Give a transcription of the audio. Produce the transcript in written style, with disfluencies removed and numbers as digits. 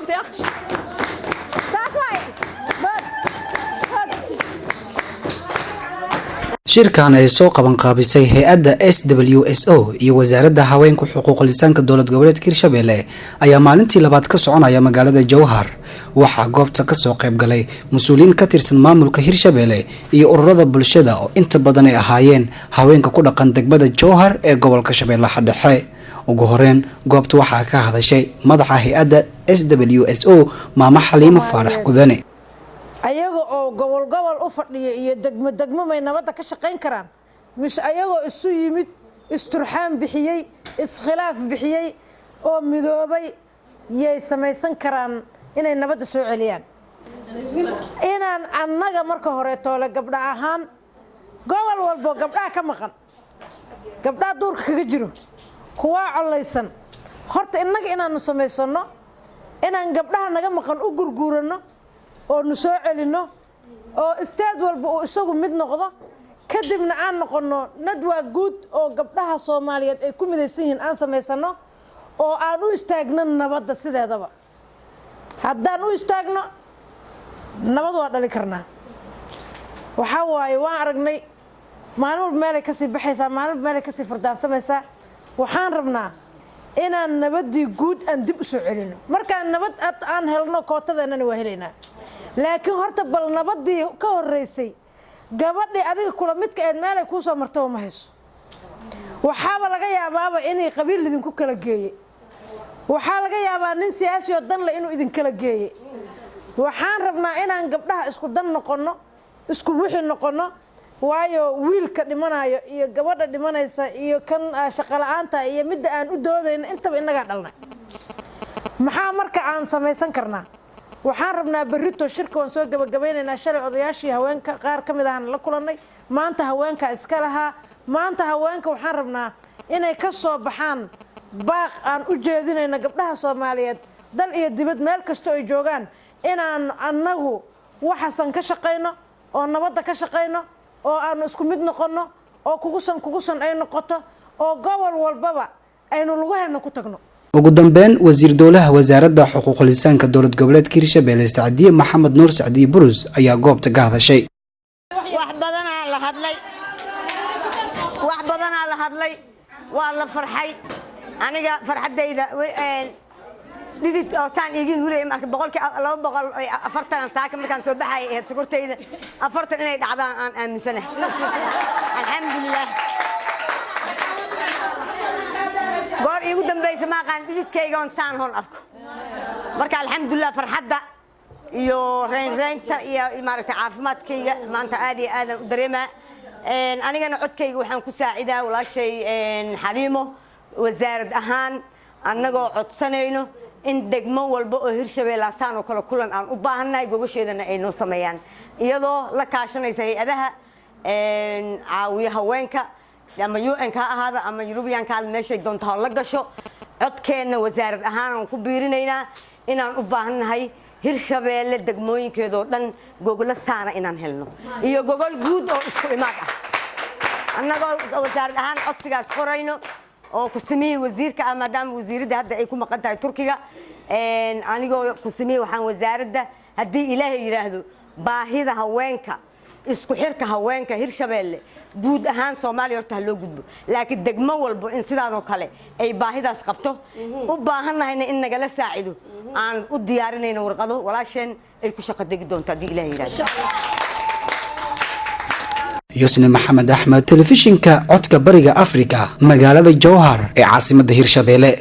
joogta. Saas waay. Bood bood. Shirkan ay soo qaban qaabisay hay-adda SWSO iyo Wasaaradda Haweenka, Xuquuqul Insaanka Dowlad Goboleedka Hirshabelle ayaa maalintii labaad ka soconaya magaalada Jowhar. Waxaa goobta kasoo qayb galay mas-uuliyiin ka tirsan maamulka Hirshabelle iyo ururada bulshada oo inta badan ay ahaayeen haweenka ku dhaqan degmada Jowhar ee gobolka Shabeellaha Dhexe. Ugu horeyn goobta waxaa ka hadashay madaxa hay-adda SWSO, Maamo Xaliimo Faarax Gudane. Ayaga oo gobol gobol u fadhiya iyo degmo degmo may nabadda ka shaqayn karaan, mise ayagoo isu yimid, isturxaan bixiyey, iskhilaaf bixiyey oo midoobay yay samaysan karaan inay nabadda soo celiyaan? Inaan annaga marka horeetoole gabdha ahaan gobol walbo gabdhaha ka maqan, gabdhaha duurka kaga jiro, kuwaa collaysan, horta innaga inaanu samaysanno, inaan gabdhaha naga maqan u gurguuranno oo nu soo celinno, oo state walba uu isagu mid noqdo, kadibna aan noqonno nadwaa guud oo gabdhaha Soomaaliyeed ay ku midaysan yihiin aan samaysanno, oo aan u istaagno nabadda. Sideedaba haddaan u istaagno nabad waa dhali karnaa. Waxaa waaye, waan aragnay, maalin walba meelay kasii baxaysaa, maalin walba meelay kasii furdaansamaysaa. Waxaan rabnaa inaan nabaddii guud aan dib u soo celino. Markaan nabad aan helno, kootadeennana waa helaynaa. Laakiin horta bal nabaddii ka horreysay, gabadhii adiga kula midka eed meelay kuu soo martaba ma hayso. Waxaaba laga yaabaaba inay qabiil idinku kala geeye. Waxaa laga yaabaa nin siyaasi oo danle inuu idinkala geeye. Waxaan rabnaa inaan gabdhaha isku dan noqonno, isku wixi noqonno, waayo wiilka dhimanayo iyo gabadha dhimanaysa iyo kan shaqola'aanta iyo midda aan u doodayno intaba innagaa dhalnay. Maxaa marka aan samaysan karnaa? Waxaan rabnaa berrito shirka waan soo gebagabaynaynaa. Shalay odayaashii haweenka qaar ka mid ahaan la kulannay, maanta haweenka iska lahaa. Maanta haweenka waxaan rabnaa inay ka soo baxaan baaq aan u jeedinayno gabdhaha Soomaaliyeed, dal iyo dibad meel kastoo ay joogaan, inaan annagu waxaasan ka shaqayno oo nabadda ka shaqayno, oo aanu isku mid noqonno, oo kugusan kugusan ay noqoto, oo gobol walbaba aynu lugaheenna ku tagno. Ugu dambeyn, wasiir dowlaha Wasaaradda Xuquuqul Insaanka Dowlad Goboleedka Hirshabelle, Sacdiye Maxamed Nuur, Sacdiye Burus, ayaa goobta ka hadashay. Wax badanaa la hadlay, wax badanaa la hadlay, waa la farxay. Aniga farxaddayda dhidid oo saan iigin hulaya marka 240% saaka markaan soo baxaya ahayd sokortayda 40 inay dhacdaan aan aaminsanahay. Alxamdulilah, goor iigu dambaysa ma aqaan dhididkayga oon saan hoon arko. Marka alxamdulilah, farxadda iyo reynreynta iyo maaragtay caafimaadkayga maanta aad iyo aadaan u dareemaa. Anigana codkayga waxaan ku saacidaa walaashay Xaliimo. Wasaarad ahaan annagoo codsanayno in degmo walba oo Hirshabeelle saan oo kale kulan aan u baahannahay, gogasheedana ay noo sameeyaan, iyadoo la kaashanaysa hay-adaha caawiyo haweenka, ama UN ka ha ahaada ama European ka ahaada, meeshay doonto ha la gasho. Codkeenna wasaarad ahaan aan ku biirinaynaa inaan u baahannahay Hirshabeelle degmooyinkeedoo dhan gogolo saana inaan helno iyo gogol guud oo isku imaad ah. Annagoo wasaarad ahaan codsigaas qorayno oo kusamihii wasiirka ah, maadaama wasiiradda hadda ay ku maqan tahay Turkiga, anigoo kusamihii waxaan wasaaradda, haddii Ilaahay yidhaahdo, baahida haweenka, isku xirka haweenka Hirshabeelle, guud ahaan Soomaaliya horta ha loo gudbo, laakiin degmo walbo in sidaanoo kale ay baahidaas qabto u baahannahayna in nagala saacido, aan u diyaarinayno warqado walaasheen ay ku shaqo degi doonto, haddii Ilaah yidhahdo. Yusni Maxamed Axmed, Telefishinka Codka Bariga Afrika, magaalada Jowhar ee caasimadda Hirshabeelle.